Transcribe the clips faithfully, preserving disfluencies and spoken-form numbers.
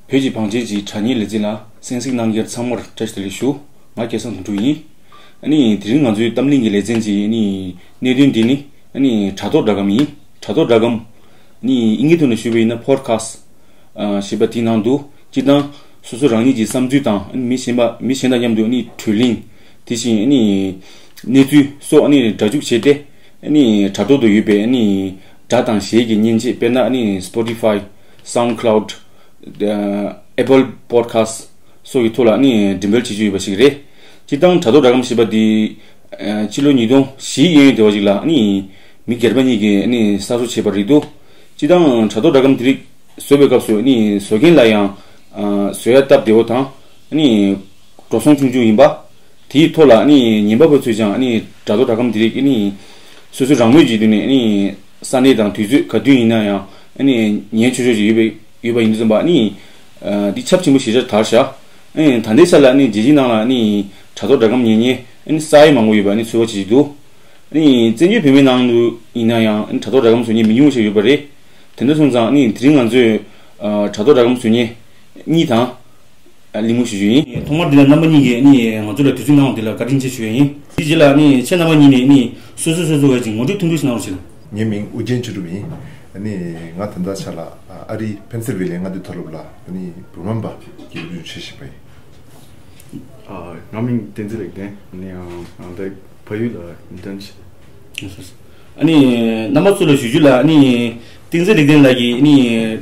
བོད་ཀྱི་བང་ཆེན་གྱི་དྲ་བརྙན་ལེ་ཚན་ལ་གསན་གཟིགས་གནང་མཁན་ཚང་མར་བཀྲ་ཤིས་བདེ་ལེགས་ཞུ། ང་སྐལ་བཟང་དོན་གྲུབ་ཡིན། ཨ་ནི་དེ་རིང་ང་ཚོའི་གཏམ་གླེང་གི་ལེ་ཚན་གྱི་ཨ་ནི་གནད་དོན་འདི་ནི་ཨ་ནི་དྲ་ཐོག་སྒྲ་སྒམ་ཡིན། དྲ་ཐོག་སྒྲ་སྒམ་ཨ་ནི་དབྱིན་སྐད་ཐོག་ནས་ཞུས་པ་ཡིན་ན་པོ་ཌི་ཁ་སི་ཊི་ཞེས་པ་དེའི་ནང་དུ་སྤྱིར་བཏང་སོ་སོ་རང་ཉིད་ཀྱི་བསམ་ཚུལ་དང་ཨ་ནི་མི་གཞན་པ་མི་གཞན་དང་མཉམ་དུ་ཨ་ནི་གྲོས་གླེང་དེ་བཞིན་ཨ་ནི་གནས་ཚུལ་སོགས་ཨ་ནི་སྒྲ་འཇུག་བྱས་ཏེ། ཨ་ནི་དྲ་ཐོག་ཏུ་ཡོད་པའི་ཨ་ནི་སྒྲ་དང་གཞས་ཀྱི་མཉེན་ཆས། དཔེར་ན་ཨ་ནི་Spotify, SoundCloud, Apple Podcast སོགས་ཀྱི་ཐོག་ལ་ཨ་ནི་འགྲེམས་སྤེལ་བྱེད་ཀྱི་ཡོད་པ་ཞིག་རེད། སྤྱིར་བཏང་དྲ་ཐོག་སྒྲ་སྒམ་ཞེས་པ་འདི་ཕྱི་ལོ་ཉིས་སྟོང་བཞི་གཡས་གཡོན་དེ་བ་ཞིག་ལ་ཨ་ནི་མི་སྒེར་པ་གཉིས་ཀྱིས་ཨ་ནི་གསར་བཟོ་བྱས་པ་རེད་འདུག་སྤྱིར་བཏང་དྲ་ཐོག་སྒྲ་སྒམ་དེ་རིགས་བཟོ་བའི་སྐབས་སུ་ཨ་ནི་བཟོ་མཁན་ལ་ཡང་བཟོ་ཡ་སྟབས་བདེ་བོ་དང་ཨ་ནི་འགྲོ་སོང་ཆུང་ཆུང་ཡིན་པ། དེའི་ཐོག་ལ་ཨ་ནི་ཉན་པ་པོ་ཚོས་ཀྱང་ཨ་ནི་དྲ་ཐོག་སྒྲ་སྒམ་དེ་རིགས་ཨ་ནི་སོ་སོའི་རང་མོས་ཀྱི་དུས་ནས་ཨ་ནི་ས་གནས་དང་དུས་ཚོད་ག་དུས་ཡིན་ན་ཡང་ཨ་ནི་ཉན་ཆོག་ཆོག་ཅིག་ཡོད་པའི་ཡོད་པ་ཡིན་དུས་ཙམ་པ་ཨ་ནི་འདི་ཁྱབ་ཆེན་པོ་ཞེ་དྲག་དར་ཤག་ཨ་ནི་ད་ལྟའི་ཆ་ལ་ཨ་ནི་རྒྱལ་སྤྱིའི་ནང་ལ་ཨ་ནི་དྲ་ཐོག་སྒྲ་སྒམ་ཉན་མཁན་ཨ་ནི་ས་ཡ་མང་པོ་ཡོད་པ་ཨ་ནི་ཚོད་དཔག་བྱེད་ཀྱི་འདུག་ཨ་ནི་བཙན་བྱོལ་བོད་མིའི་ནང་དུ་ཡིན་ན་ཡང་ཨ་ནི་དྲ་ཐོག་སྒྲ་སྒམ་བཟོ་མཁན་མི་ཉུང་ཤས་ཡོད་པ་རེད། དེ་འདྲ་སོང་ཙང་ཨ་ནི་དེ་རིང་ང་ཚོས་དྲ་ཐོག་སྒྲ་སྒམ་བཟོ་མཁན་གཉིས་དང་། གླེང་མོལ་ཞུ་རྒྱུ་ཡིན། ཐོག་མར་འདི་ལ་རྣམ་པ་གཉིས་ཀྱིས་ནི་ང་ཚོ་ལ་དུས་ཚོད་གནང་བ་འདི་ལ་བཀའ་དྲིན་ཆེ་ཞུ་ཡ་ཡིན། དེའི་རྗེས་ལ་ནི་ཁྱེད་རྣམ་པ་གཉིས་ནས་ནི་སོ་སོ་སོ་སོ་བས་ཀྱི་ངོ་སྤྲོད་ཐུང་ཐུང་ཞིག་གནང་རོགས་བྱེད། ངའི་མིང་ཨུ་རྒྱན་ཆོས་གྲུབ་ཡིན། ནི་ང་ད་ལྟ་ཆ་ལ་ཨ་རིའི་ཕེན་སིལ་ཝེ་ལི་ཡའི་མངའ་སྡེ་མཐོ་སློབ་ལ་ནི་བོད་སྨན་པ་གི་སློབ་སྦྱོང་བྱེད་བཞིན་པ་ཡིན། ཨ། ང་མིང་བསྟན་འཛིན་ལེགས་ལྡན། ནི་ང་ད་ཕ་ཡུལ་ལ་ཨིན་ཊརན་བྱེད། ཨ་ནི་རྣམ་པ་ཚོ་ལ་ཞུ་རྒྱུ་ལ་ཨ་ནི་བསྟན་འཛིན་ལེགས་ལྡན་ལགས་ཀྱི་ཨ་ནི་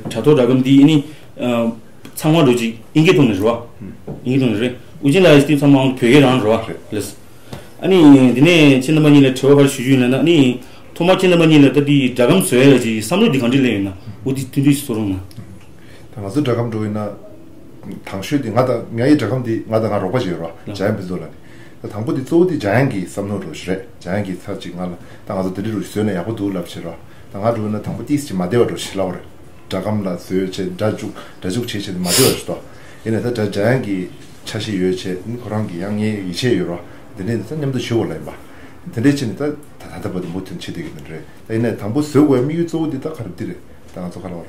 དྲ་ཐོག་སྒྲ་སྒམ་འདི་ཨ་ནི་ཚང་མ་འགྲོ་ཅིག་ཨིན་སྐད་ཐོག་ནས་རེད་བ། ཨིན་སྐད་ཐོག་ནས་རེད། ཨུ་རྒྱན་ལགས་ཀྱི་ཚང་མ་བོད་སྐད་རང་རེད་བ། རེད། ལགས། ཨ་ནི་འདི་ནས་ཁྱེད་རྣམ་པ་གཉིས་ལ་དྲི་བ་ཕར་ཞུ་རྒྱུ་ཡིན་ལབ་ན་ཨ་ནི་ཐོག་མར་ཁྱེད་རྣམ་པ་གཉིས་ལ་ད་འདི་སྒྲ་སྒམ་བཟོ་ཡ་ལ་ཅིག་བསམ་བློ་འདི་གང་འདྲ་སླེབས་ཡོད་ན་འོ་འདི་ཐུང་ཐུང་ཞིག་གསུང་རོགས་གནང་། ད་ང་ཚོ་སྒྲ་སྒམ་འགྲོ་ཡིན་ན། དང་ཤོས་དེ་ང་དང་ངའི་སྒྲ་སྒམ་དེ་ང་དང་ང་རོགས་པ་ཞིག་ཡོད་ར། ལགས། འཇམ་དབྱངས་ཕུན་ཚོགས་ལགས་ནི། ད་དང་པོ་དེ་གཙོ་བོ་དེ་འཇམ་དབྱངས་ཀྱི་བསམ་མནོ་རོ་ཞིག་རེད། འཇམ་དབྱངས་ཀྱིས་ཚར་གཅིག་ང་ལ་ད་ང་ཚོ་དེ་འདྲ་རུ་བཟོས་ན་ཡག་པོ་འདུག་ལབ་བྱས་ར། ད་ང་འགྲོ་ན་དང་པོ་ཏིས་ཅིག་མ་བདེ་བ་འགྲོ་ཞིག་ལབ་པ་རེད། སྒྲ་སྒམ་ལ་བཟོས་བྱས་སྒྲ་འཇུག་སྒྲ་འཇུག་བྱས་བྱས་དེ་མ་བདེ་བ་ཞིག་ཏོ། ཡིན་ནའི་ད་སྒྲ་འཇམ་དབྱངས་ཀྱི་འཆར་གཞི་ཡོད་བྱས་ནི་ཁོ་རང་གི་ཡང་ངའི་ཡིད་ཆེས་ཡོད་ར། དེ་འདྲས་ནི་ད་མཉམ་དུ་བྱེད་དགོས་ལབ་ཡིན་པ། དེ་འདྲས་བྱས་ནི་ད་ད་ད་ད་བར་དུ་མུ་མཐུད་བྱེད་བསྡད་ཀྱི་ནི་རེད། ད་ཡིན་ནའི་དང་པོ་བཟོ་དགོས་དམིགས་ཡུལ་གཙོ་བོ་འདི་ད་ག་རེ་འདི་རེད། ད་ང་ཚོ་ག་ལ་བ་རེད།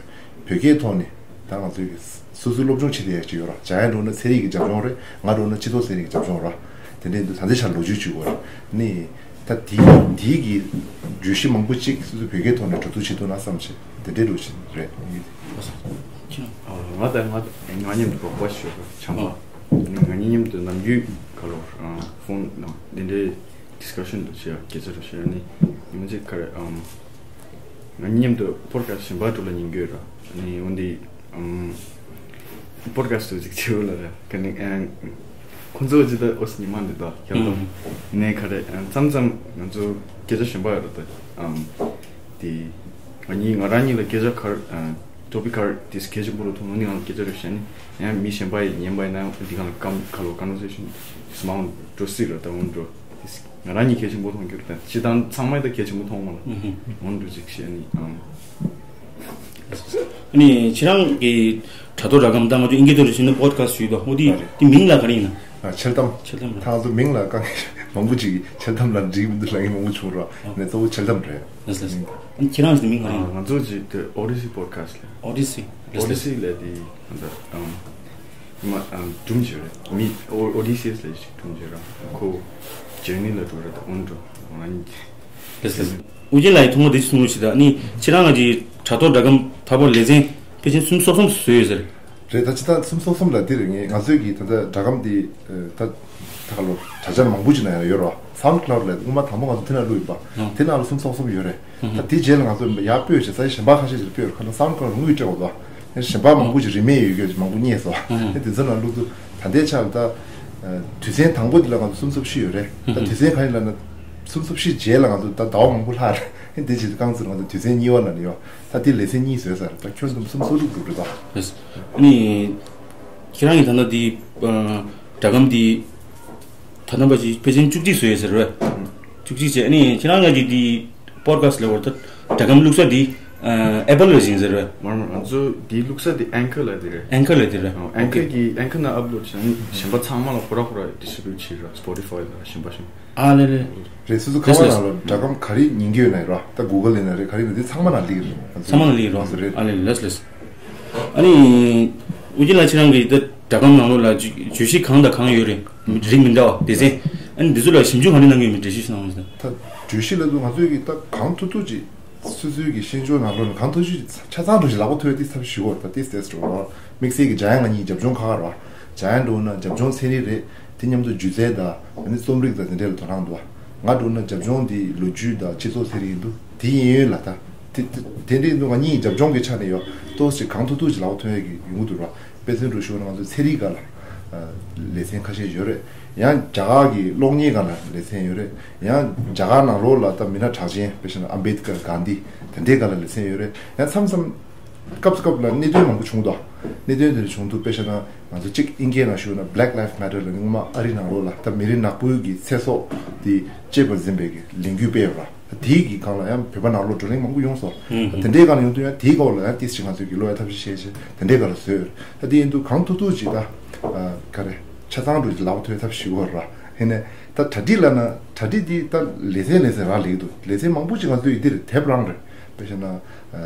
བོད་སྐད་ཐོག་ནས་ད་ང་ཚོའི་གི་སོ་སོའི་སློབ་སྦྱོང་བྱེད་བསྡད་ཡག་ཅིག་ཡོད་ར། འཇམ་དབྱངས་འགྲོ་ན་ཚན་རིག་གི་རྒྱབ་ལྗོངས་རེད། ང་འགྲོ་ན་སྤྱི་ཚོགས་ཚན་རིག་གི་རྒྱབ་ལྗོངས་ར། དེ་འདྲའི་འདུག་ད་ལྟའི་ཆར་ལོ་རྒྱུས་བྱེད་དགོས་ར། ནི་ད་དེ་དེའི་གི་བརྗོད་གཞི་མང་པོ་ཅིག་སོ་སོ་བོད་སྐད་ཐོག་ནས་འགྲོ་འདུག་བྱེད་ཐུབ་ན་བསམ་བྱས་དེ་འདྲའི་འགྲོ་བཞིན་རེད། ང་དང་ང་ང་མཉམ་དུ་རོགས་པ་ཞུ་བྱམས་པ། ང་གཉིས་མཉམ་དུ་ནམ་རྒྱུན་ག་ལོར་ཕོན་ནང་འདི་འདྲའི་ཌིས་ཀ་ཤན་དུ་བྱེད་ཡ་སྐད་ཆ་རུ་བཤད་ནི་ཉིན་མོ་ཅིག་ག་རེ་ང་གཉིས་མཉམ་དུ་པོ་ཌི་ཁ་སི་ཊི་གཞན་པ་དྲུག་ལ་ཉན་གྱི་ཡོད་ར། ནི་འོན་ཏེ། ཨམ། པོ་ཌི་ཁ་སི་ཊི་ཅིག་བྱེད་འོ་ལ་ར། ཁ་ནི་ཨ། ཁོང་ཚོ་ཅི་ད་ཨོ་སི་ཉི་མ་འདི་ད་ཁྱབ་དམ། ནས་ཁ་རེ་ཨ། མཚམས་མཚམས་ང་ཚོ་སྐད་ཆ་གཞན་པ་ཡོད་ར་ད། ཨམ། དེ། ང་གཉིས་ང་རང་གཉིས་ལ་སྐད་ཆ་གར་ཨ། ཊོ་པིག་གར་དེ་སྐད་ཆ་པོ་རུ་ཐོང་ནི་ང་སྐད་ཆ་རེ་བཤད་ནི་ཡང་མི་གཞན་པ་ཡི་ཉན་པ་ཡིན་ན་འདི་གང་ལ་ཀམ་ཁ་ལོ་ཀོན་བར་སེ་ཤན་དེ་མང་འགྲོ་སྲིད་ར་ད་འོན་འགྲོ། དེ་ང་རང་གཉིས་གལ་ཆེན་པོ་མཐོང་རྒྱུ་རེད། སྤྱི་བཏང་ཚང་མས་ད་གལ་ཆེན་པོ་མཐོང་མ་ལ། ཨུ་ཧུ། འོན་འགྲོ་ཅིག་བཤད་ནི་ཨང་། ཨ་ནི་ཁྱེད་རང་གི་དྲ་ཐོག་སྒྲ་སྒམ་ད་ང་ཚོ་ཨིན་སྐད་ཐོག་ཏུ་ཞུས་ན་པོ་ཌི་ཁ་སི་ཊི་ཞུས་དོ། འོ་དེ་ཨ་རེད། དེ་མིང་ལ་ག་རེ་ཡིན་ན། ཨ། འཆལ་གཏམ། འཆལ་གཏམ་རེད། ད་ང་ཚོ་མིང་ལ་དཀའ་ངལ་མང་པོ་ཅིག་འཆལ་གཏམ་ལ་འགྲིག་མི་འདུག་ལབ་མཁན་མང་པོ་བྱུང་ར། ཨ། ནས་གཙོ་བོ་འཆལ་གཏམ་རེད། ལགས་སོ་ལགས་སོ། ཨ་ནི་ཁྱེད་རང་གི་མིང་ག་རེ་ཡིན་ན། ང་ཚོ་ཅིག་དེ་ཨོ་ཌི་སི་པོ་ཌི་ཁ་སི་ཊི་ལ། ཨོ་ཌི་སི། ལགས་སོ་ལགས་སོ། ཨོ་ཌི་སི་ལས་དེ་ད་ལྟ་ཨམ། མ་ཨ་སྒྲུང་བརྗོད་རེད། མི་ཨོ་ཨོ་ཌི་སི་ཡས་ལས་ཞིག་སྒྲུང་བརྗོད་ར། ཁོ་ཇར་ནི་ལ་འགྲོ་ར་ད་འོན་འགྲོ་ང་རང་ཉིད། ལགས་སོ། ཨུ་རྒྱན་ལགས་ཀྱིས་ཐོག་མར་འདི་གསུང་རོགས་ཞུ་ད། ནི་ཁྱེད་རང་ང་ཅིག་དྲ་ཐོག་སྒྲ་སྒམ་ད་བར་ལེ་ཚན་ཕལ་ཆེར་གསུམ་སོ་གསུམ་བཟོས་ཡོད་ཟེར། རེད། ད་ཅི་ད་གསུམ་སོ་གསུམ་ལ་འདི་རེད། ངས་ང་ཚོའི་གི་ད་ལྟ་སྒྲ་སྒམ་འདི་ད་ད་ག་ལོ་དྲ་ཇག་མང་པོ་ཅིག་ན་ཡང་ཡོད་ར། སའུན་ཌི་ཀ་ལའུ་ཌི་ལ་དབུ་མ་དང་པོ་ང་ཚོ་དེ་ན་བླུགས་ཡིན་པ། ཨ། དེ་ན་ལ་གསུམ་སོ་གསུམ་ཡོད་རེད། ད་དེ་རྗེས་ལ་ང་ཚོ་ཡར་སྤོས་བྱས་ས་ཡ་གཞན་པ་ཁ་ཤས་ཤིག་སྤོས་ར། ཁ་ན་སའུན་ཌི་ཀ་ལའུ་ཌི་དངུལ་སྤྲད་འོ་ད། གཞན་པ་མང་པོ་ཅིག་རིན་མེད་ཡོད་རྒྱུ་མང་པོ་རྙེད་སོང་། ཨ། དེ་ཚོ་ན་བླུགས་དུས་ད་ལྟའི་ཆར་ད་དུས་ཚན་དང་པོ་འདི་ལ་ང་ཚོ་སུམ་ཅུ་སོ་བཞི་ཡོད་རེད། ད་དུས་ཚན་ག་རེ་ལབ་ན་སུམ་ཅུ་སོ་བཞི་རྗེས་ལ་ང་ཚོ་ད་ཟླ་བ་མང་པོ་ལྷག་རེད། དེ་བྱེད་དུས་རྐང་ཚུར་ང་ཚོ་དུས་ཚན་གཉིས་པ་ན་ནི་ཡོད། ད་དེ་ལེ་ཚན་གཉིས་བཟོས་ཚར། ད་ཁྱོན་བསྡོམས་སུམ་ཅུ་སོ་དྲུག་འགྲོ་གི་རེད་ད། ལགས་སོ། ཨ་ནི་ཁྱེད་རང་གིས་ད་ལྟ་འདི་ཨ་སྒྲ་སྒམ་འདི་ད་ལྟ་བ་ཅིག་ཕལ་ཆེར་བཅུ་གཅིག་བཟོས་ཡོད་ཟེར་བས། བཅུ་གཅིག་བྱས། ཨ་ནི་ཁྱེད་རང་ང་ཅིག་འདི་པོ་ཌི་ཁ་སི་ཊི་ལབ་པར་ད་སྒྲ་སྒམ་བླུགས་ས་འདི་ཨ་ཨེ་པལ་ལ་བྱིན་ཟེར་བས། མར་མར་ང་ཚོ་འདི་བླུགས་ས་འདི་ཨེང་ཁར་ལབ་དེ་རེད། ཨེང་ཁར་ལབ་དེ་རེད། ཨ། ཨེང་ཁར་གི་ཨེང་ཁར་ནང་ཨབ་ལོཌ་བྱས་ནས་གཞན་པ་ཚང་མ་ལ་ཁོ་ར་ཁོ་ར་ཌིས་ཊི་རི་བིའུ་ཊི་བྱེད་ར། སྤོ་ཊི་ཕའི་ལ་གཞན་པ་གཞན། ཨ་ལེ་ལེ། རེད། སོ་སོ་ཁ་པར་ནང་ལ་སྒྲ་སྒམ་ག་རེ་ཉན་གྱི་ཡོད་ན་ར། ད་གུ་གལ་ཡིན་ན་རེད། ག་རེ་ཡིན་ན་དེ་ཚང་མ་ནང་སླེབས་ཀྱི་རེད། ཚང་མ་ནང་སླེབས་ཀྱི་རེད། རེད། ཨ་ལེ་ལེ། ལགས་ལེ། ཨ་ནི་ ཨུ་རྒྱན་ལགས་ཁྱེད་རང་གི་ད་སྒྲ་སྒམ་ནང་ལོགས་ལ་བརྗོད་བརྗོད་གཞི་གང་དང་གང་ཡོད་རེད། རིགས་མི་འདྲ་བ་སྡེ་ཚན། ཨ་ནི་འདི་ཚོ་ལ་ཞིབ་འཇུག་ག་རེ་གནང་གི་ཡོད་མེད་འགྲེལ་བཤད་ཞིག་གནང་རོགས་ཞུ། ད་བརྗོད་གཞི་ལ་དུ་ང་ཚོས་ཀྱི་ད་གང་ཐུབ་ཐུབ་ཅིག་སོ་སོའི་གི་ཤེས་ཕྱོགས་ནང་ལོགས་ནས་གང་ཐུབ་ཐུབ་ཅིག་ཆ་ཚང་འགྲོ་ཞིག་ལག་པ་ཐོབ་ཡ་དེ་ཚབ་ཞུ་བར་ད་དེ་སེ་སི་འགྲོ་རོགས། དམིགས་བསལ་གྱི་འཇམ་དབྱངས་ང་གཉིས་རྒྱབ་ལྗོངས་ཁག་ཁག་རོགས། འཇམ་དབྱངས་འགྲོ་ན་རྒྱབ་ལྗོངས་ཚན་རིག་རེད། དེ་མཉམ་དུ་སྒྱུ་རྩལ་དང་ཨ་ནི་རྩོམ་རིག་དང་དེ་འདྲས་ལ་དོ་སྣང་འདུག་བ། ང་འགྲོ་ན་རྒྱབ་ལྗོངས་འདི་ལོ་རྒྱུས་དང་སྤྱི་ཚོགས་ཚན་རིག་ཡིན་འདུག་དེ་གཡས་གཡོན་ལ་ད་དེ་དེ་དེ་འདྲས་འདུག་ང་གཉིས་རྒྱབ་ལྗོངས་ཀྱི་ཆ་ནས་ཡོད་ཏོག་ཙམ་གང་ཐུབ་ཐུབ་ཅིག་ལག་པ་ཐོན་ཡ་གི་ཡོང་གི་འདུག་ར། དཔེ་མཚོན་དུ་ཞུ་ན་ང་ཚོ་ཚན་རིག་སྒང་ལ་ལེ་ཚན་ཁ་ཤས་ཡོད་རེད། ཡང་རྒྱ་གར་གྱི་གློག་བརྙན་སྒང་ལ་ལེ་ཚན་ཡོད་རེད། ཡང་རྒྱ་གར་ནང་ལོགས་ལ་ད་མི་སྣ་གྲགས་ཅན་དཔེ་བཞག་ན་ཨམ་བེད་ཀར་གྷན་དྷི་དེ་འདྲའི་སྒང་ལ་ལེ་ཚན་ཡོད་རེད། ཡང་མཚམས་མཚམས་སྐབས་སུ་སྐབས་ལ་གནད་དོན་མང་པོ་བྱུང་འདུག་གནད་དོན་དེ་འདྲ་བྱུང་དུས་དཔེ་བཞག་ན་ང་ཚོ་གཅིག་དབྱིན་སྐད་ནང་ཞུས་ན་Black Lives Matter ལབ་ནས་སྔོན་མ་ཨ་རི་ནང་ལོགས་ལ་ད་མི་རིགས་ནག་པོའི་གི་ཚེ་སྲོག་དེ་གཅེས་པར་འཛིན་པའི་གི་ལས་འགུལ་སྤེལ་བ་ར། དེའི་གི་སྒང་ལ་ཡང་བོད་པ་ནང་ལོགས་བགྲོ་གླེང་མང་པོ་ཡོང་སོང་། ད་དེ་འདྲའི་སྒང་ལ་ཡོང་དུས་ཡང་དེའི་སྐོར་ལ་ཡང་ཏིས་ཅིག་ང་ཚོས་གི་ཀློག་ཡ་ཐབས་ཤེས་བྱས་བྱས་དེ་འདྲའི་སྒང་ལ་བཟོས་ཡོད། ད་དེ་ཡིན་དུས་གང་ཐུབ་ཐུབ་ཅིག་ད་ག་རེ་ཆ་ཚང་འགྲོ་ཅིག་ལག་པ་ཐོན་ཐབས་ཤེས་བྱས་ར། ཡིན་ནའི་ད་གྲ་སྒྲིག་ལ་ན་གྲ་སྒྲིག་དེ་ད་ལེ་ཚན་ལེ་ཚན་རག་ལས་འདུག་ལེ་ཚན་མང་པོ་ཅིག་ང་ཚོས་ཡི་དེར་དེབ་རང་རེད། དཔེ་བཞག་ན་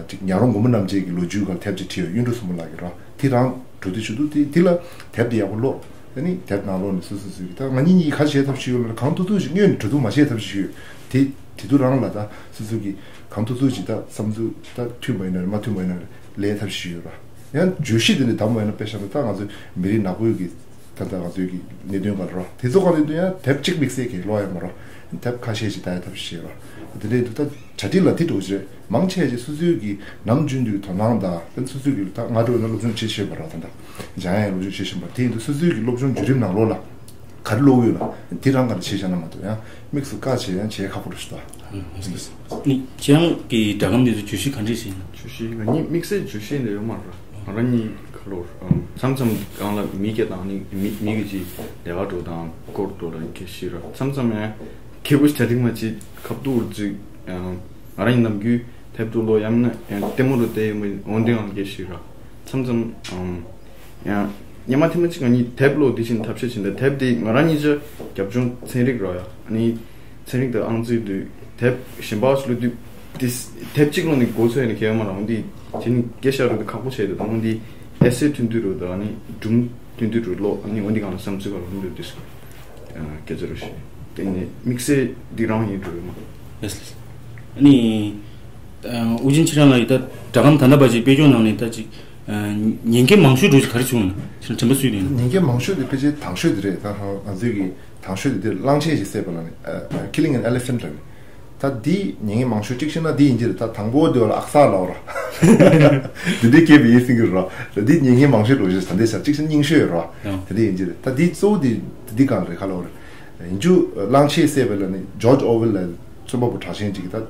ཅིག་ཉ་རོང་མགོན་པོ་རྣམ་རྒྱལ་གྱི་ལོ་རྒྱུས་སྒང་དེབ་ཅིག་བྲིས་ཡོད། གཡུང་དྲུང་བཙུན་མོ་ལགས་ཀྱིས་ར། དེ་རང་འགྲོ་དུས་ཆུ་དུ་དེ་དེ་ལ་དེབ་དེ་ཡག་པོ་ཀློག་ཨ་ནི་དེབ་ནང་ལོགས་ནས་སོ་སོ་སོ་གི་ད་ང་གཉིས་གཉིས་ཁ་བྱེད་ཐབས་ཤིག་ཡོད་ལ་གང་ཐུབ་ཐུབ་ཞིག་སྔོན་ནས་གྲོས་བསྡུར་མ་བྱེད་ཐབས་ཤིག་ཡོད། དེ་དེ་དུས་རང་ལ་ད་སོ་སོ་གི་གང་ཐུབ་ཐུབ་ཞིག་ད་བསམ་ཚུལ་ད་མཐུན་པ་ཡིན་ན་རེད་མ་མཐུན་པ་ཡིན་ན་རེད་ལས་ཐབས་ཤིག་ཡོད་ར། ཡང་བརྗོད་གཞི་དེ་ནས་བདམས་པ་ཡིན་ན་དཔེ་བཞག་ན་ད་ང་ཚོའི་མི་རིགས་ནག་པོའི་གི་ད་ལྟ་ང་ཚོའི་གི་གནད་དོན་སྒང་ལ་ར་དེ་ཚོ་སྒང་ལ་ཡིན་དུས་ཡང་དེབ་གཅིག་དམིགས་བསལ་གྱི་ཀློག་ཡ་མ་ར་དེབ་ཁ་ཤས་ཤིག་ལྟ་ཡ་ཐབས་ཤིག་བྱེད་ར། དེ་འདྲའི་འདུག་ད་གྲ་སྒྲིག་ལ་དེ་འགྲོ་གི་རེད། མང་ཆེ་ཆེ་སོ་སོའི་གི་ནམ་རྒྱུན་དུ་དོ་སྣང་དང་དེ་སོ་སོའི་གི་ད་ང་འགྲོ་ན་སློབ་སྦྱོང་བྱེད་ཤེས་པ་ར་ད་ད་འཇམ་དབྱངས་སློབ་སྦྱོང་བྱེད་བཞིན་པ་དེ་ཡིན་དུས་སོ་སོའི་གི་སློབ་སྦྱོང་བརྒྱུད་རིམ་ནང་ལོགས་ལ་ག་རེ་ཀློག་ཡོད་ལ་དེ་རང་ག་རེ་བྱེད་བཞག་ན་མ་གཏོགས་ཡང་དམིགས་སུ་བཀར་བྱེད་ཡང་བྱེད་ཁག་པོ་རེད་ཤག་ད། ནི་ཁྱེད་རང་གི་སྒྲ་སྒམ་འདི་ཚོ་བརྗོད་གཞི་ག་འདྲས་ཞིག་ཡིན་ན། བརྗོད་གཞི་ང་གཉིས་དམིགས་བསལ་བརྗོད་གཞི་འདི་ཡོད་མ་རེད། ང་རང་གཉིས་ཁ་ལོར་མཚམས་མཚམས་སྒང་ལ་མི་སྐད་དང་ནི་མི་མི་གི་ཅིག་ལས་ཀ་འགྲོ་དང་སྐོར་དུ་ལ་སྐད་ཤེས་ར་མཚམས་མཚམས་ཡང་སྐད་པོ་ཞིག་གྲ་སྒྲིག་མ་བྱེད་ཁབ་ཏུ་ཅིག་ང་རང་གཉིས་ནམ་རྒྱུན་དེབ་ཏུ་ལོ་ཡང་ན་ཡང་ལྟད་མོ་རུ་བལྟས་ཡོད་མི་འོན་ཏེ་ཡང་སྐད་ཤེས་ར་མཚམས་མཚམས། ཡང་སྔོན་མ་ཐེངས་མ་གཅིག་ང་གཉིས་དེབ་ཀློག་དེ་བཞིན་ཐབས་ཤེས་བྱས་ཏེ་དེབ་དེ་ང་རང་གཉིས་ཀྱི་རྒྱབ་ལྗོངས་ཚན་རིག་རོ་ཡ་ཨ་ནི་ཚན་རིག་དང་ཨང་རྩིས་དུས་དེབ་གཞན་པ་ཞིག་ཀློག་དུས་དེ་དེབ་གཅིག་ཀློག་ནས་འགོ་ཚུགས་ཡ་ནི་གལ་ཡོད་མ་རེད། འོན་ཏེ་དེ་ནི་སྐད་ཆ་རུ་དེ་ཁག་པོ་བྱས་ཏེ་དང་འོན་ཏེ་ཨེ་སེ་ཐུང་ཐུང་རུ་དང་ཨ་ནི་སྒྲུང་ཐུང་ཐུང་རུ་ཀློག་ཨ་ནི་འོན་ཏེ་གང་ལ་བསམ་ཚུལ་ག་ལ་འོན་ཏེ་དེ་སྐད་ཆ་རུ་བཤད་དེ་ནི་དམིགས་བསལ་འདི་རང་ཡིན་འགྲོ་ཡོད་མ་རེད། ལགས་སོ། ཨ་ནི། ཨུ་རྒྱན་ཁྱེད་རང་ལ་ཡི་ད་སྒྲ་སྒམ་ད་ལྟ་བར་གྱི་དཔེ་སྐྱོན་ནང་ནས་ད་ཅིག་ཉན་མཁན་མང་ཤོས་འགྲོ་ཞིག་ག་རེ་བྱུང་ན་ཁྱེད་རང་དྲན་པ་སུས་ཡིན་ན། ཉན་མཁན་མང་ཤོས་དེ་ཕལ་ཆེར་དང་ཤོས་དེ་རེད། ད་ང་ཚོའི་གི་དང་ཤོས་དེ་དེ་གླང་ཆེན་ཞིག་བསད་པ་ལ་ནི་Killing an Elephant ལ་ནི་ད་འདི་ཉན་མཁན་མང་ཤོས་གཅིག་བཤད་ན་འདི་ཡིན་གྱི་རེད། ད་དང་པོ་དེ་བ་ལ་ཨག་ས་ལ་འོ་ར་འདི་འདྲའི་སྐད་པའི་ཡིན་སྲིད་གི་ར་འདི་ཉན་མཁན་མང་ཤོས་འགྲོ་ཞིག་ད་འདི་ས་གཅིག་བཤད་རྙིང་ཤོས་ཡོད་ར་དེ་འདྲ་ཡིན་གྱི་རེད། ད་འདི་གཙོ་བོ་དེ་འདི་གང་རེད་ཁ་ལ་འོ་ར་ཡིན་རྒྱུ་གླང་ཆེན་བསད་པ་ལ་ནི་George Orwell ལ་རྩོམ་པ་པོ་གྲགས་ཅན་ཅིག་གིས་ད་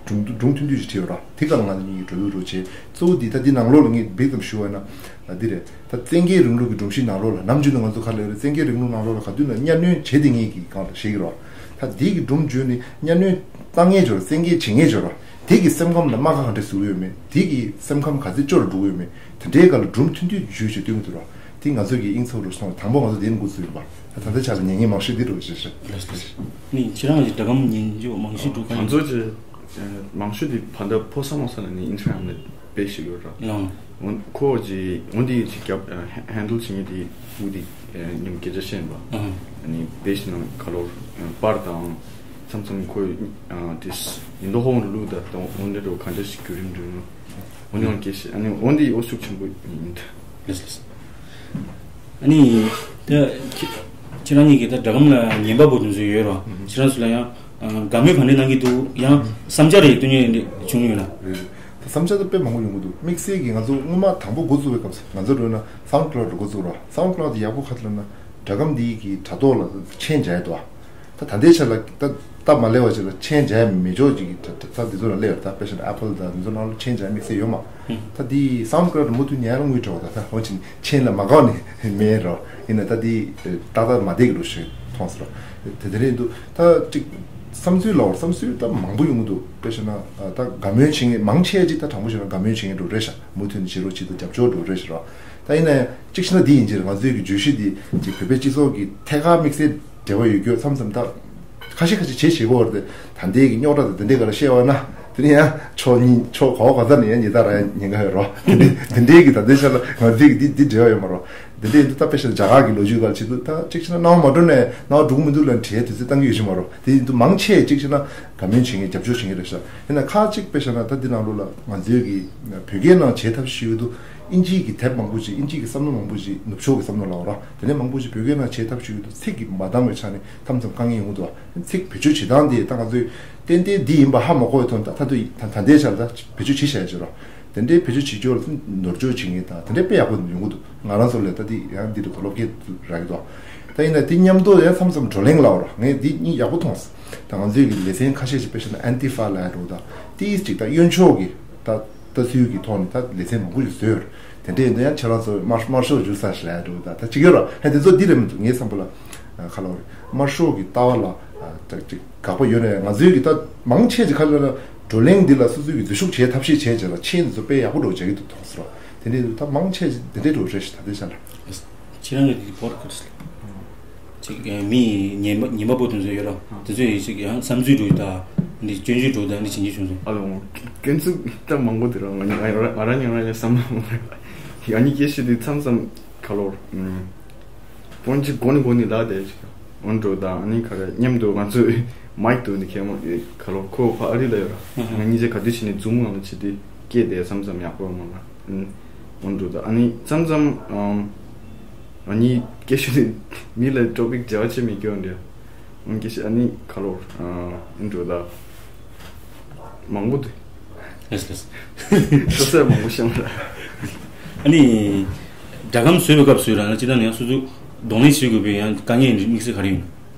སྒྲུང་སྒྲུང་ཐུང་ཐུང་ཅིག་བྲིས་ཡོད་ར། དེ་ག་ལ་ང་ཚོ་གཉིས་ཀྱིས་གྲོས་བསྡུར་རོགས་བྱས། གཙོ་བོ་འདི་ད་འདི་ནང་ལོགས་ལ་ངས་འབིག་ཙམ་ཞུ་བ་ན་ད་འདི་རེད། ད་བཙན་རྒྱལ་རིང་ལུགས་ཀྱི་སྒྲོམ་གཞི་ནང་ལོགས་ལ་ནམ་རྒྱུན་དུ་ང་ཚོ་ག་ལ་ཡོད་རེད། བཙན་རྒྱལ་རིང་ལུགས་ནང་ལོགས་ལ་ག་དུས་ན་གཉའ་གནོན་བྱེད་བསྡད་མཁན་གྱི་སྒང་ལ་བཤད་ཀྱི་རོགས། ད་འདི་གི་སྒྲུང་བརྗོད་ནས་གཉའ་གནོན་བཏང་མཁན་ཅིག་ཡོད་ར། བཙན་རྒྱལ་བྱེད་མཁན་ཅིག་ཡོད་ར། དེ་གི་སེམས་ཁམས་ལ་རྨ་ཁ་ག་འདྲ་བཟོ་གི་ཡོད་མེད། དེ་གི་སེམས་ཁམས་ག་ཚོད་སྐྱོ་རུ་འགྲོ་གི་ཡོད་མེད། དེ་འདྲའི་སྒང་ལ་སྒྲུང་ཐུང་ཐུང་བརྗོད་བྱས་སྟོན་གྱི་འདུག་ར། དེ་ང་ཚོ་གི་དབྱིངས་ཚབ་རུ་སོང་བ་དང་པོ་ང་ཚོ་དེ་ནས་འགོ་ཚུགས་ཡིན་པ། ད་ལྟ་ཆ་ལ་ཉན་མཁན་མང་ཤོས་འདི་རུ་ཞེས་ཞུ། ལགས་སོ། ནི་ཁྱེད་རང་གི་སྒྲ་སྒམ་ཉན་རྒྱུ་མང་ཤོས་འགྲོ་ག་ང་ཡིན། ཚོ་གི་མང་ཤོས་དེ་ཕ་ད་ཕོ་ས་མོ་ས་ལ་ནི་ཨིན་སི་ཊ་གྷ་རམ་ལ་དཔེ་ཞིག་ཡོད་ར། ཨང་། འོན་ཁོ་ཅི་འོན་དེ་ཅི་རྒྱབ་ཧེན་ཌལ་བྱེད་མཁན་དེ་མུ་དེ་ཉིམ་སྐད་ཆ་བཤད་པ། ཨང་། ནི་དཔེ་ཞིག་ནང་ག་ལོར་པར་དང་མཚམས་མཚམས་ཁོ་དེ་ཡིན་མདོག་ཧོང་རུ་ལུག་ད་དང་འོན་དེ་རུ་ག་འདྲ་ཞིག་བརྒྱུད་རིམ་འགྲོ་ནོ། འོན་ཡང་སྐད་ཆ་ཨ་ནི་འོན་དེ་ཨོ་ཤུགས་ཆེན་པོ་ཡིན། ལགས་སོ། ཨ་ནི། ད། ཁྱེད་ཁྱེད་རང་གཉིས་ཀྱིས་ད་སྒྲ་སྒམ་ལ་ཉན་པ་པོ་དེ་ཚོ་ཡོད་རོ། ཁྱེད་རང་ཚོ་ལ་ཡང་། དགའ་མོས་ག་འདྲ་གནང་གི་འདུག་ཡང་བསམ་འཆར་རེ་སྟོན་ཉན་བྱུང་ཡོད་ན། རེད། ད་བསམ་འཆར་ད་དཔེ་མང་པོ་ཡོང་གི་འདུག་དམིགས་བསལ་གྱིས་ང་ཚོ་སྔོན་མ་དང་པོ་འགོ་བཙུགས་པའི་སྐབས་སུ་ང་ཚོ་འགྲོ་ན་SoundCloud་ལ་འགོ་བཙུགས་རོ། SoundCloud་དེ་ཡག་པོ་ག་ཚོད་ལབ་ན་སྒྲ་སྒམ་འདི་གི་དྲ་ཐོག་ལ་མཆན་སྦྱར་ཡ་འདུག་ད་ད་ལྟའི་ཆ་ལ་ད་སྟབས་མ་ལེགས་པ་ཅིག་ལ་མཆན་སྦྱར་མི་ཆོག་ཅིག་གི་ད་ད་འདི་ཚོ་ལ་སླེབས་ད་དཔེ་བཞག་ན་Apple་དང་འདི་ཚོ་ནང་ལ་མཆན་སྦྱར་དམིགས་བསལ་ཡོད་མ། ད་འདི་SoundCloud་མུ་མཐུད་ཉན་རང་ངུས་འགྲོ་བ་ད་ད་འོན་ཅིག་མཆན་ལ་མ་དགའ་ནི་མེད་རོ། ཡིན་ན་ད་འདི་ཏག་ཏག་མ་བསྡད་ཀྱི་རོ་ཞིག་མཐོང་སོང་རོ། དེ་དེ་རེད་འདུག་ད་ཅིག་བསམ་ཚུལ་ལ་བསམ་ཚུལ་ད་མང་པོ་ཡོང་གི་འདུག་དཔེ་བཞག་ན་ད་དགའ་མོས་བྱེད་མཁན་མང་ཆེ་ཅིག་ད་དྲང་པོ་བཤད་ན་དགའ་མོས་བྱེད་མཁན་འགྲོ་རེད་ཤག་མུ་མཐུད་ནས་བྱེད་རོགས་བྱེད་དང་རྒྱབ་སྐྱོར་འགྲོ་རེད་ཤག་རོ། ད་ཡིན་ན་ཡང་གཅིག་བྱས་ན་འདི་ཡིན་གྱི་རེད། ང་ཚོའི་གི་བརྗོད་གཞི་འདི་ཅིག་བོད་པའི་སྤྱི་ཚོགས་ཀྱི་ཐད་ཀར་དམིགས་བསལ་འབྲེལ་བ་ཡོད་རྒྱུ་མཚམས་མཚམས་ད་ཁ་ཤས་ཁ་ཤས་བྱེད་བྱེད་དགོས་རེད། ད་ལྟའི་གི་རྙོག་དྲ་དང་དེ་འདྲའི་སྒང་ལ་བཤད་པ་ན་ དེ་ནས་ཡང་ཕྱོགས་གཉིས་ཕྱོགས་གོ་ག་ས་ནས་ཡང་ཉི་ཟླ་ར་ཡང་ཉེན་ཁ་ཡོད་རོ། དེ་འདྲའི་དེ་འདྲའི་གི་ད་ལྟའི་ཆ་ལ་ང་ཚོའི་གི་འདི་འདི་འབྲེལ་བ་ཡོད་མ་རོ། དེ་འདྲའི་འདི་ད་དཔེ་བཞག་ན་རྒྱ་གར་གི་ལོ་རྒྱུས་སྒང་ལ་བྱེད་དུས་ད་གཅིག་བྱས་ན་སྣང་བ་མ་འགྲོ་ནས་སྣང་བ་འགྲོ་གི་མི་འདུག་ལབ་བྲིས་དུས་ཚོད་བཏང་གི་ཡོད་ཀྱི་མ་རོ། དེ་ཡིན་དུས་མང་ཆེ་གཅིག་བྱས་ན་དགའ་མོས་བྱེད་མཁན་རྒྱབ་སྐྱོར་བྱེད་མཁན་རེད་ཤག་ཡིན་ན་ཁག་གཅིག་དཔེ་བཞག་ན་ད་འདི་ནང་ལོགས་ལ་ང་ཚོའི་གི་བོད་སྐད་ནང་བྱེད་ཐབས་ཤེས་ཀྱི་འདུག་ཨིན་ཇིའི་གི་དེབ་མང་པོ་ཅིག་ཨིན་ཇིའི་གི་བསམ་བློ་མང་པོ་ཅིག་ནུབ་ཕྱོགས་གི་བསམ་བློ་ལབ་ར། དེ་ནས་མང་པོ་ཅིག་བོད་སྐད་ནང་བྱེད་ཐབས་ཤེས་ཀྱི་འདུག་ཚིག་གི་མ་འདང་བའི་ཆ་ནས་མཚམས་མཚམས་དཀའ་ངལ་ཡོང་གི་འདུག་ཚིག་བེད་སྤྱོད་བྱེད་སྟངས་དེ་ད་ང་ཚོས་ཏན་ཏན་འདི་ཡིན་པ་ཧ་མ་གོ་བའི་ཐོག་ད་ད་དུང་ད་ད་ལྟའི་ཆར་ད་བེད་སྤྱོད་བྱེད་བཞག་ཡོད་ར། དེ་འདྲའི་བེད་སྤྱོད་བྱེད་རྒྱུ་ལ་ནོར་འཆུག་བྱེད་མཁན་དང་དེ་འདྲའི་དཔེ་ཡག་པོ་ཡོང་གི་འདུག་ང་རང་ཚོ་ལས་ད་འདི་ཡང་འདི་རུ་སློབ་དགེ་རག་གི་འདུག་ད་ཡིན་ན་དེ་མཉམ་དུ་ཡང་མཚམས་མཚམས་བགྲོ་གླེང་ལབ་ར། ངས་འདི་གཉིས་ཡག་པོ་མཐོང་སོང་། ད་ང་ཚོའི་གི་ལེ་ཚན་ཁ་ཤས་ཤིག་དཔེ་བཞག་ན་ཨན་ཏི་ཧྥ་ལབ་ཡ་འདྲ་བོ་དང་ཏིས་ཅིག་ད་གཡོན་ཕྱོགས་ཀྱི་ད་ལྟ་ཚུལ་གྱི་ཐོག་ནས་ད་ལེ་ཚན་མང་པོ་ཞིག་བཟོས་ཡོད་རེད། དེ་འདྲ་ཡིན་དུས་ཡང་ཁྱེད་རང་ཚོ་དམར་དམར་ཤོག་བསྒྱུར་ས་ཞིག་ལ་འགྲོ་ད་ད་ཅིག་ཡོད་ར། ཧེ་དེ་ཚོ་འདི་རེད་མི་འདུག་ངའི་བསམ་པ་ལ་ཁ་ལོ་རེད། དམར་ཤོག་གི་ལྟ་བ་ལ་ད་ཅིག་དགག་པ་ཡོད་རེད། ང་ཚོའི་གི་ད་མང་ཆེ་ཅིག་ཁ་ལ་ལ་བགྲོ་གླེང་འདི་ལ་སོ་སོའི་གི་འཛུལ་ཞུགས་བྱེད་ཐབས་ཤེས་བྱས་བྱས་ལ་ཆེས་འདི་ཚོ་དཔེ་ཡག་པོ་འགྲོ་བྱ་གི་འདུག་མཐོང་སོང་ར། དེ་འདྲ་ཡིན་དུས་ད་མང་ཆེ་ཅིག་འདི་འདྲའི་འགྲོ་རེད་ཤག་ད་ལྟའི་ཆ་ལ། ཁྱེད་རང་གི་འདི་བོར་ཁུར་སི་ལ། ཅིག་ཨ་མི་ཉན་པ་ཉན་པ་པོ་དེ་ཚོ་ཡོད་ར། དེ་ཚོས་ཡི་ཅིག་ཡང་བསམ་ཚུལ་འགྲོ་ཡི་ད། འདི་སྐྱོན་བརྗོད་འགྲོ་ད་འདི་བྱེད་ཀྱི་བྱུང་སོང་། ཨ་ལོ། སྐྱོན་ཚུལ་ད་མང་པོ་དེ་ར་ང་ང་ར་ང་ར་ཉན་ར་ཉན་བསམ་མ་ཡ་ནི་སྐད་ཆ་དེ་མཚམས་མཚམས་ག་ལོར་ཨུམ། དཔོན་ཅིག་གོ་ནི་གོ་ནི་ལ་དེ་ཅིག་འོན་འགྲོ་ད་ཨ་ནི་ག་རེ་མཉམ་དུ་ང་ཚོས་མའིག་དུ་ནི་ཁེ་མོ་ག་ལོར་ཁོ་ཕ་ཨ་རི་ལ་ཡོད་ར། ང་གཉིས་ཆ་ག་དུས་ཕྱིན་ནས་ཛུམ་ནང་ལ་བྱེད་དེ་སྐད་དེ་མཚམས་མཚམས་ཡག་པོ་མ་ར། ཨུམ། འོན་འགྲོ་ད་ཨ་ནི་མཚམས་མཚམས་ཨམ། ང་གཉིས་སྐད་ཤོད་ནི་མི་ལ་ཊོ་པིག་བརྗེ་བ་བྱེད་མི་སྐྱོ་འདྲ། ཨང་སྐད་ཤོད་ཨ་ནི་ག་ལོར་ཨ་ཨིན་འགྲོ་ད་མང་པོ་འདུག་ལེས་ལེས། སོ་སོ་མང་པོ་ཤེས་མ་ར། ཨ་ནི་སྒྲ་སྒམ་བཟོས་པའི་སྐབས་སུ་ར་ན་སྤྱིར་བཏང་ནས་ཡང་སོ་སོ་གདོང་ལེན་བྱེད་དགོས་པའི་ཡང་དཀའ་ངལ་དམིགས་བསལ་ག་རེ་ཡོད་ན།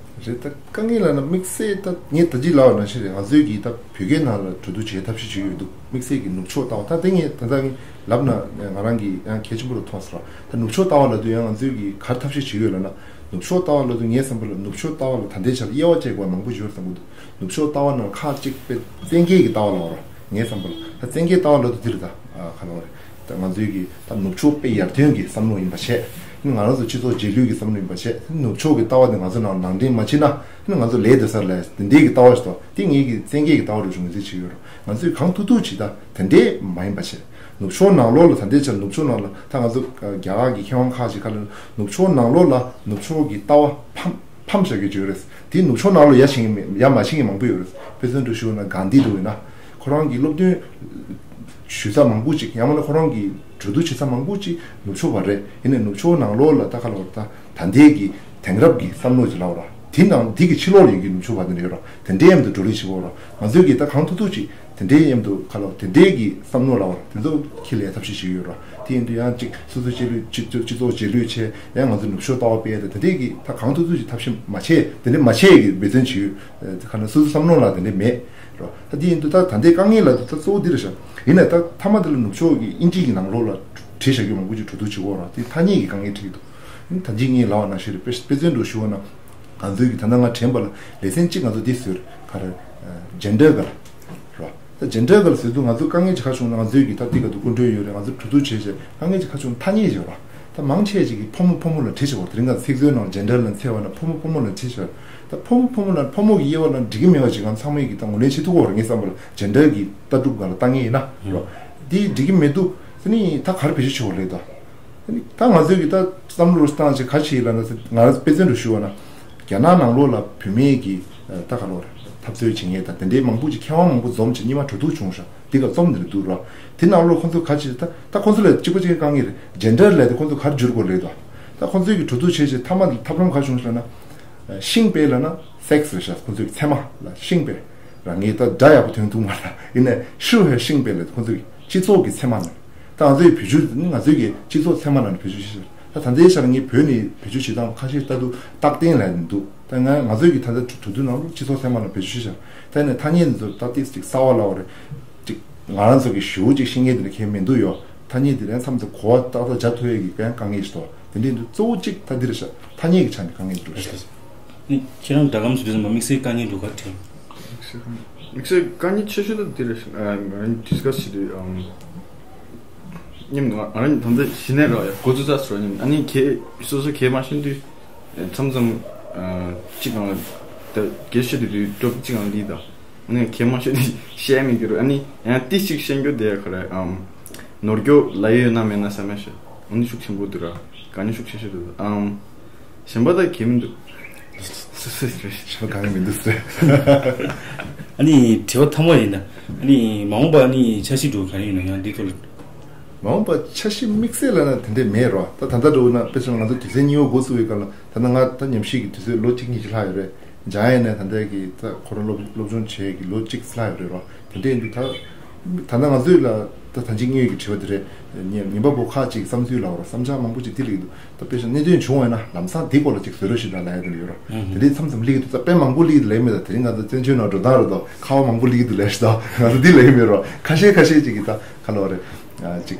རེད་ད། དཀའ་ངལ་ལབ་ན་དམིགས་བསལ་ད་ངས་ད་ཅི་ལབ་པ་ནང་བཞིན་རེད། ང་ཚོའི་གི་ད་བོད་སྐད་ནང་ལ་འགྲོ་འདུག་བྱེད་ཐབས་ཤེས་བྱེད་ཀྱི་ཡོད་འདུག་དམིགས་བསལ་གྱི་ནུབ་ཕྱོགས་ལྟ་བ་ད་དེ་ངས་ད་ལྟ་ངས་ལབ་ན་ང་རང་གི་ཡང་གལ་ཆེན་པོ་རུ་མཐོང་སོང་ར། ད་ནུབ་ཕྱོགས་ལྟ་བ་ལབ་དུས་ཡང་ང་ཚོའི་གི་ག་རེ་ཐབས་ཤེས་བྱེད་ཀྱི་ཡོད་ལབ་ན། ནུབ་ཕྱོགས་ལྟ་བ་ལབ་དུས་ངའི་བསམ་པ་ལ་ནུབ་ཕྱོགས་ལྟ་བ་ལ་ད་ལྟའི་ཆར་དབྱེ་བ་བཅད་དགོས་པ་མང་པོ་ཡོད་བསམ་གྱི་འདུག་ནུབ་ཕྱོགས་ལྟ་བ་ནང་ཁག་གཅིག་དཔེ་བཙན་རྒྱལ་གྱི་ལྟ་བ་ལབ་ར། ངའི་བསམ་པ་ལ་ད་བཙན་རྒྱལ་ལྟ་བ་ལབ་དུས་འདི་རེད་ད། ཨ་ག་ལབ་རེད། ད་ང་ཚོའི་གི་ད་ནུབ་ཕྱོགས་དཔེ་ཡར་ཐོན་གྱི་བསམ་བློ་ཡིན་པ་བྱས། ང་རང་ཚོ་སྤྱི་ཚོགས་རྗེས་ལུས་ཀྱི་བསམ་བློ་ཡིན་པ་བྱས། ནུབ་ཕྱོགས་ཀྱི་ལྟ་བ་དེ་ང་ཚོ་ནང་ནང་འདྲེན་མ་བྱེད་ན་ང་ཚོ་ལས་སྡོད་ས་ལ་དེ་འདྲའི་གི་ལྟ་བ་ཞིག་འདུག་དེ་ངེད་ཀྱི་བཙན་རྒྱལ་གྱི་ལྟ་བ་རུ་བྱུང་ངེས་ཅིག་ཡོད་རུང་ང་ཚོས་གང་ཐུབ་ཐུབ་ཅིག་ད་དེ་འདྲའི་མ་ཡིན་པ་བྱས། ནུབ་ཕྱོགས་ནང་ལོགས་ལ་ད་ལྟའི་ཆར་ནུབ་ཕྱོགས་ནང་ལ་ད་ང་ཚོ་རྒྱ་གར་གྱི་མཁས་དབང་ཁག་ཅིག་ཁ་ལ་ནུབ་ཕྱོགས་ནང་ལོགས་ལ་ནུབ་ཕྱོགས་ཀྱི་ལྟ་བ་ཕམ་ཕམ་བཞག་རྒྱུ་ཅིག་ཡོད་རེད། དེ་ནུབ་ཕྱོགས་ནང་ལོགས་ཡར་ཕྱིན་གྱི་མེད། ཡར་མ་ཕྱིན་གྱི་མང་པོ་ཡོད་རེད། དཔེ་མཚོན་དུ་ཞུས་ན་གྷན་དྷི་འདྲ་བོ་ཡིན་ན། ཁོ་རང་གི་སློབ་སྟོན་ཞུ་ས་མང་པོ་ཅིག་ཡང་མིན་ན་ཁོ་རང་གི་གྲོས་བསྡུར་བྱེད་ས་མང་པོ་ཅིག་ནུབ་ཕྱོགས་པ་རེད། ཡིན་ནའི་ནུབ་ཕྱོགས་ནང་ལོགས་ལ་ད་ག་ལབ་ར། ད་ད་ལྟའི་གི་དེང་རབས་ཀྱི་བསམ་བློ་ཅིག་ལབ་ར། དེ་ནང་དེ་གི་ཕྱི་ལོགས་ལ་ཡོད་ཀྱི་ནུབ་ཕྱོགས་པ་དེ་འདྲ་ཡོད་ར། དེ་འདྲའི་མཉམ་དུ་བགྲོ་གླེང་བྱེད་དགོས་ར། ང་ཚོའི་གི་ད་གང་ཐུབ་ཐུབ་ཅིག་དེ་འདྲའི་མཉམ་དུ་ག་ལབ་དེ་འདྲའི་གི་བསམ་བློ་ལབ་ར། དེ་ཚོ་ཁྱེར་ལས་ཐབས་ཤེས་བྱེད་ཀྱི་ཡོད་ར། དེ་ཡིན་དུས་ཡང་ཅིག་སོ་སོའི་རྗེས་ལུས་སྤྱི་ཚོགས་རྗེས་ལུས་བྱས་ཡང་ང་ཚོ་ནུབ་ཕྱོགས་ལྟ་བ་སྤེལ་ཡ་དེ་འདྲའི་གི་ད་གང་ཐུབ་ཐུབ་ཅིག་ཐབས་ཤེས་མ་བྱས། དེ་འདྲའི་མ་བྱས་གི་འབད་བརྩོན་བྱེད་ཡོད། ཁ་ན་སོ་སོའི་བསམ་བློ་ལ་དེ་འདྲའི་མེད་རོ། ད་དེ་ཡིན་དུས་ད་ད་ལྟའི་དཀའ་ངལ་ལ་ད་གཙོ་བོ་འདི་རེད་ཤག་ཡིན་ནའི་ད་མཐའ་མ་དེ་ལ་ནུབ་ཕྱོགས་ཀྱི་དབྱིན་ཇི་གི་ནང་ལོགས་ལ་བྲིས་བཞག་རྒྱུ་མང་པོ་ཅིག་འགྲོ་འདུག་བྱེད་དགོས་ར། དེ་ཐ་སྙད་ཀྱི་དཀའ་ངལ་འཕྲད་ཀྱི་འདུག་ད་ཅི་ངས་ལབ་པ་ནང་བཞིན་རེད། དཔེ་དཔེ་མཚོན་དུ་ཞུ་བ་ན་ང་ཚོའི་གི་ད་ལྟ་ང་དྲན་པ་ལ་ལེ་ཚན་གཅིག་ང་ཚོ་འདི་བཟོས་རེད། ག་རེ་ཇེན་ཌར་སྒང་ལ་རོ། ད་ཇེན་ཌར་སྒང་ལ་ཟེར་དུས་ང་ཚོ་དཀའ་ངལ་ཅིག་ག་བྱུང་ན། ང་ཚོའི་གི་ད་འདི་ག་དུ་སྐུ་མགྲོན་ཡོད་རེད། ང་ཚོ་གྲོས་བསྡུར་བྱས་བྱས་དཀའ་ངལ་ཅིག་ག་བྱུང་ན་ཐ་སྙད་ཅིག་ཡོད་ར། ད་མང་ཆེ་ཅིག་གིས་ཕོ་མོ་ཕོ་མོ་ལ་བྲིས་བྱས་པ་དེ་རིང་ང་ཚིག་མཛོད་ནང་ཇེན་ཌར་ལ་འཚེར་བ་ན་ཕོ་མོ་ཕོ་མོ་ལ་བྲིས་བྱས་པ་ད་ཕོ་མོ་ཕོ་མོ་ལ་ཕོ་མོ་གི་དབྱེ་བ་ལ་འགྲིག་གི་མེད་པ་ཅིག་ང་ཚང་མས་གི་ད་ངོས་ལེན་བྱེད་ཐུབ་ཀྱི་ཡོད་རེད། ངའི་བསམ་པ་ལ་ཇེན་ཌར་གི་ལྟ་གྲུབ་སྒང་ལ་ལྟ་མཁན་ཡིན་ན་རོ། འདི་འགྲིག་གི་མི་འདུག་ཟེར་ནས་ད་ག་རེ་བེད་སྤྱོད་བྱེད་དགོས་རེད་ད། ད་ང་ཚོའི་གི་ད་བསམ་བློ་བཏང་བྱས་ག་རེ་བྱེད་ཡིན་ལབ་ན། ང་རང་དཔེ་མཚོན་དུ་ཞུ་བ་ན་རྒྱ་ནག་ནང་ལོགས་ལ་བུད་མེད་ཀྱི་ད་ག་ལོར་འཐབ་རྩོད་བྱེད་མཁན་དང་དེ་འདྲའི་མང་པོ་ཅིག་མཁས་དབང་མང་པོ་འཛོམས་བྱས་གཉིས་མ་གྲོས་བསྡུར་བྱུང་ཤག་འདི་ག་རྩོམ་འདི་འདུག་ར། དེ་ནང་ལོགས་ཁོང་ཚོ་ག་རེ་བྱེད། ད་ད་ཁོང་ཚོ་ལ་གཅིག་པ་གཅིག་དཀའ་ངལ་རེད། ཇེན་ཌར་ལབ་དེ་ཁོང་ཚོ་ག་རེ་བསྒྱུར་དགོས་རེད་དོ། ད་ཁོང་ཚོའི་གི་གྲོས་བསྡུར་བྱས་བྱས་མཐའ་མ་ཐབས་ལམ་ག་རེ་བྱུང་ཤག་ལབ་ན། ཤིང་པའེ་ལབ་ན་སེག་སི་རེད་ཤག་ཁོང་ཚོའི་གི་ཚད་མ་ལ་ཤིང་པའེ་ར། ངས་ད་སྒྲ་ཡག་པོ་ཐོན་ཐུབ་མ་རེད། ཡིན་ནའི་ཧྲུའུ་ཧེ་ཤིང་པའེ་ལབ་ཁོང་ཚོའི་གི་སྤྱི་ཚོགས་ཀྱི་ཚད་མ་ནང་། ད་ང་ཚོའི་བེད་སྤྱོད་ནི་ང་ཚོའི་གི་སྤྱི་ཚོགས་ཚད་མ་ནང་ནས་བེད་སྤྱོད་བྱེད་ཤག་ད་ད་ལྟའི་ཆར་ངས་བོད་ནས་བེད་སྤྱོད་བྱེད་སྟངས་ཁ་ཤས་ལྟ་དུས་རྟག་བརྟན་ལབ་ནས་འདུག་ད་ང་ང་ཚོའི་གི་ད་ལྟ་གྲོས་བསྡུར་ནང་ལ་སྤྱི་ཚོགས་ཚད་མ་ལ་བེད་སྤྱོད་བྱེད་ཤག་ད་ནས་ཐ་སྙད་འདི་ཚོ་ད་ཏིག་ཏིག་གསར་པ་ལབ་པ་རེད། ཅིག་ང་རང་ཚོ་གི་ཞེ་པོ་ཅིག་ཤེས་མཁན་དེ་འདྲ་གང་ཡང་མི་འདུག་ཡོ། ཐ་སྙད་དེ་རང་མཚམས་སུ་གོ་བ་ཏག་ཏག་རྒྱག་ཐུབ་ཡས་ཀྱི་གང་དཀའ་ངལ་ཞིག་འདུག་དེ་འདྲ་འདུག་གཙོ་བོ་གཅིག་ད་འདི་རེད་ཤག་ཐ་སྙད་ཀྱི་ཆ་ནས་དཀའ་ངལ་འདུག་ཤག་ནི་ཁྱེད་རང་སྒྲ་སྒམ་སུ་དུས་ཙམ་པ་དམིགས་བསལ་དཀའ་ངལ་འདུག་ག་དྲན། དམིགས་བསལ་དཀའ་ངལ་ཆེ་ཤོས་ད་འདི་རེད་ཤག་ང་རང་ཌིས་ཀ་སི་བྱེད་དུས་ཨམ། སྙམ་ནུས། ང་རང་ད་ལྟ་གཞི་ནས་རག་ཡ་འགོ་ཚུགས་ཚར་སོང་སྙམ། ཨ་ནི་གས་སོ་སོ་གས་མ་ཤེས་དུས་མཚམས་མཚམས་གཅིག་གང་ད་གས་ཤེས་དུས་དུས་ཊོ་པིག་གཅིག་གང་འདི་དང་ ནི་གལ་མ་ཤོད་དེ་བཤད་མི་འགྱུར། ཨ་ནི་ཡང་ཏི་ཞིག་བཤད་རྒྱུ་དེ་ཁོ་རེ་ཨམ། ནོར་རྒྱུ་ལ་ཡོད་ན་མེད་ན་བསམ་མེད་ཤོད། ཨ་ནི་ཤུགས་ཆེན་པོ་འདུག་ར། ག་ནི་ཤུགས་ཆེ་ཤོད་འདུག་ཨམ། གཞན་པ་ད་གལ་མི་འདུག་སུ་སུ་སུ་ཤོད་གང་ཡང་མི་འདུག་ཟེར། ཨ་ནི་དྲི་བ་ཐ་མ་ཡིན་ད། ཨ་ནི་མ་འོངས་པ་ཨ་ནི་འཆར་གཞི་འདུག་ག་རེ་ཡིན་ན་ཡང་འདི་ཐོག་ལ། མ་འོངས་པ་འཆར་གཞི་དམིགས་བསལ་ལ་ན་དེ་འདྲས་མེད་རོ། ད་ད་ལྟ་འགྲོ་ན་དཔེ་བཞག་ན་ང་ཚོ་དུས་ཚོད་གཉིས་པ་འགོ་བཙུགས་པའི་སྐབས་ལ་ད་ལྟ་ང་ད་ཉམས་ཞིབ་ཀྱི་དུས་ཚོད་ལོ་གཅིག་གཉིས་ཀྱི་ལྷག་ཡོད་རེད། འཇང་ཡས་ནས་ད་ལྟའི་གི་ད་ཁོ་རང་སློབ་སློབ་སྦྱོང་བྱས་ཀྱི་ལོ་གཅིག་ལྷག་ཡོད་རེད་རོ། དེ་འདྲས་ཡིན་དུས་ད་ད་ལྟ་ང་ཚོས་ལ་ད་ད་ཅིག་དངོས་ཀྱི་དྲི་བ་དེ་རེད། ཉིན་ཉིན་པ་པོ་ཁག་ཅིག་བསམ་ཚུལ་ལ་བར་བསམ་འཆར་མང་པོ་ཅིག་འདི་ལ་ཡོད་འདུག་ད་དཔེ་བཞག་གནད་དོན་བྱུང་བ་ཡིན་ན་ལམ་སང་འདི་སྐོར་ལ་ཅིག་བཟོ་རོགས་ཞེས་ད་ལབ་ཡ་དེ་ལ་ཡོད་རོ། དེ་འདྲས་མཚམས་མཚམས་སླེབས་ཀྱི་འདུག་ད་དཔེ་མང་པོ་སླེབས་ཀྱི་འདུག་ལབ་མེད། ད་དེ་རིང་ང་ཚོ་བཙན་བྱོལ་ནང་འགྲོ་སྟངས་རེད་དོ། ཁ་བ་མང་པོ་སླེབས་ཀྱི་འདུག་ལབ་ཞེས་ད་ང་ཚོ་འདི་ལབ་ཡ་མེད་རོ། ཁ་ཤས་ཁ་ཤས་ཅིག་གིས་ད་ཁ་ལོ་རེད། ཅིག་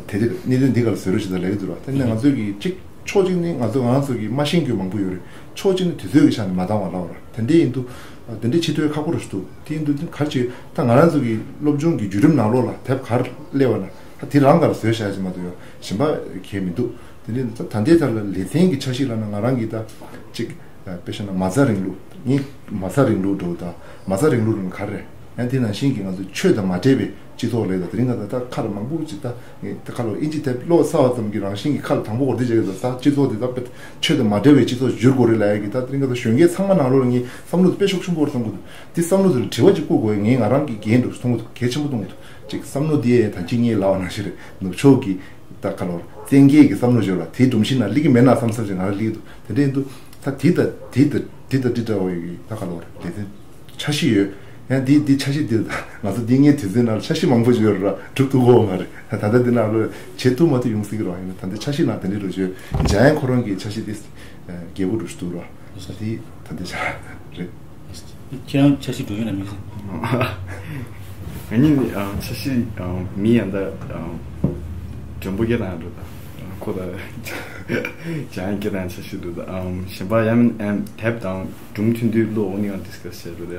དེ་རིང་གནད་དོན་འདི་སྐོར་ལ་བཟོ་རོགས་ཞེས་ད་ལབ་ཀྱི་འདུག་རོ། དེ་ནས་ང་ཚོས་ཀྱི་ཅིག་ཕྱོགས་གཅིག་ནི་ང་ཚོ་ང་རང་ཚོ་གི་མ་ཤེས་རྒྱུ་མང་པོ་ཡོད་རེད། ཕྱོགས་གཅིག་ནི་དུས་ཚོད་ཀྱི་ཆ་ནས་མ་འདང་བ་ལབ་ར། དེ་འདྲ་ཡིན་དུས་དེ་འདྲ་ཕྱི་ཐོས་ཁག་པོ་རེད་འདུག་དེ་ཡིན་དུས་དེ་ག་རེ་བྱེད་ད་ང་རང་ཚོ་གི་སློབ་སྦྱོང་གི་བརྒྱུད་རིམ་ནང་ལོགས་ལ་དེབ་ག་རེ་སླེབས་པ་ན་ད་དེ་རང་ག་ལ་བཟོས་བཞག་ཅིག་མ་གཏོགས་ཡོད་གཞན་པ་གལ་མི་འདུག་དེ་འདྲ་ད་ད་ལྟའི་ཆར་ལ་ལེ་ཚན་གྱི་འཆར་གཞི་ལ་ན་ང་རང་གི་ད་ཅིག་དཔེ་བཞག་ན་མ་རྩ་རིང་ལུགས་ངས་མ་རྩ་རིང་ལུགས་འགྲོ་ད་མ་རྩ་རིང་ལུགས་རིང་ག་རེ་རེད། ཡང་དེ་ནང་བཞིན་གྱི་ང་ཚོ་ཆོས་དང་མ་འབྲེལ་བའི་སྤྱི་ཚོགས་ལས་དང་དེ་རིང་ང་ཚོ་ད་ཁ་ལ་མང་པོ་ཅིག་ད་ངས་ད་ཁ་ལ་ཨིན་ཇི་དེབ་ཀློག་ཚར་བ་ཙམ་གྱི་རང་བཞིན་གྱི་ཁ་ལ་དང་པོ་གོ་བདེ་བྱེད་ཀྱི་ད་ད་སྤྱི་ཚོགས་དེ་ད་དཔེ་ཆོས་དང་མ་འབྲེལ་བའི་སྤྱི་ཚོགས་བསྒྱུར་དགོས་རེད་ལབ་ཡ་གི་ད་དེ་རིང་ང་ཚོ་གཞོན་སྐྱེས་ཚང་མ་ནང་ལོགས་ལ་ངས་བསམ་བློ་དེ་དཔེ་ཤུགས་ཆེན་པོ་བཏང་གི་འདུག་དེ་བསམ་བློ་དེ་ལ་དྲི་བ་ཅིག་བཀོད་དགོས་ཡ་ངས་ང་རང་གི་འགན་འདུག་མཐོང་གི་འདུག་གལ་ཆེན་པོ་མཐོང་གི་འདུག་ཅིག་བསམ་བློ་དེ་ད་ཅིག་ངས་ལབ་པ་ནང་བཞིན་རེད། ནུབ་ཕྱོགས་ཀྱི་ད་ཁ་ལོར་བཙན་རྒྱལ་གྱི་བསམ་བློ་བརྗོད་ལ་དེའི་སྒྲོམ་གཞི་ན་སླེབས་ཀྱི་མེད་ན་བསམ་བསམ་ཞིག་ང་ལ་སླེབས་ཀྱི་འདུག་དེ་འདྲ་ཡིན་དུས་ད་དེ་ད་དེ་ད་དེ་ད་དེ་འདྲ་བ་ཡི་ད་ཁ་ལོར་ལས་དོན་འཆར་གཞི་ཡོད། ཡང་འདི་འདི་འཆར་གཞི་འདི་ང་ཚོ་འདི་ངའི་དུས་ཚོད་ནང་འཆར་གཞི་མང་པོ་ཞིག་ཡོད་ར་གྲུབ་ཐུབ་གོ་མ་རེད། ད་ལྟ་འདི་ནང་ལོ་བྱེད་ཐུབ་མ་ཐུབ་ཡོང་སྲིད་ཀྱི་ར། ཡིན་ན་ད་འདི་འཆར་གཞི་ནང་དེ་འདྲ་རུ་བརྗོད་འཇང་ཡང་ཁོ་རང་གི་འཆར་གཞི་འདི་རྒྱས་པོ་རུ་ཞུ་འདུག་ར། འདི་ད་འདི་ཆ་རེད། ཁྱེད་རང་འཆར་གཞི་འགྲོ་ཡོད་ན་མི་ཤེས། ང་གཉིས་ནི་ཨ་འཆར་གཞི་ཨ་མི་ཡང་ད་ཨ་འཇོན་པོ་སྐད་དང་འགྲོ་ད་ཁོ་ད་ཅང་སྐད་དང་འཆར་གཞི་འགྲོ་ད་ཨ་གཞན་པ་ཡང་ཨ་དེབ་དང་སྒྲུང་ཐུང་ཐུང་ཀློག་འོ་ནི་ཡང་ཌིསི་ཀ་སི་བྱས་འགྲོ་ད་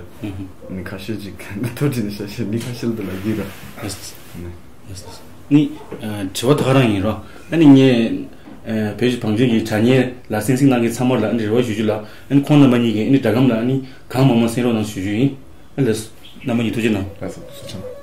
ནི་ཁ་ཤས་ཅིག་ཐོ་དྲི་ནི་འཆར་གཞི་ནི་ཁ་ཤས་ལ་ད་ལ་གི་ར། ནི། ཨ། དྲི་བ་ད་ག་རང་ཡིན་རོ། ཨ་ནི་ངས། ཨ། བོད་ཀྱི་བང་ཆེན་གྱི་དྲ་བརྙན་ལ་གསན་གཟིགས་གནང་མཁན་ཚང་མ་ལ་ཨ་ནི་རེ་བ་ཞུ་རྒྱུ་ལ་ཨ་ནི་ཁོང་རྣམ་པ་གཉིས་ཀྱིས་ཨ་ནི་སྒྲ་སྒམ་ལ་ཨ་ནི་གང་མང་མང་གསན་རོགས་གནང་ཞུ་རྒྱུ་ཡིན། ཨ་ལགས་སོ། རྣམ་པ་གཉིས་ཐུགས་རྗེ་གནང་། ལགས་སོ། ཐུགས་རྗེ་གནང་།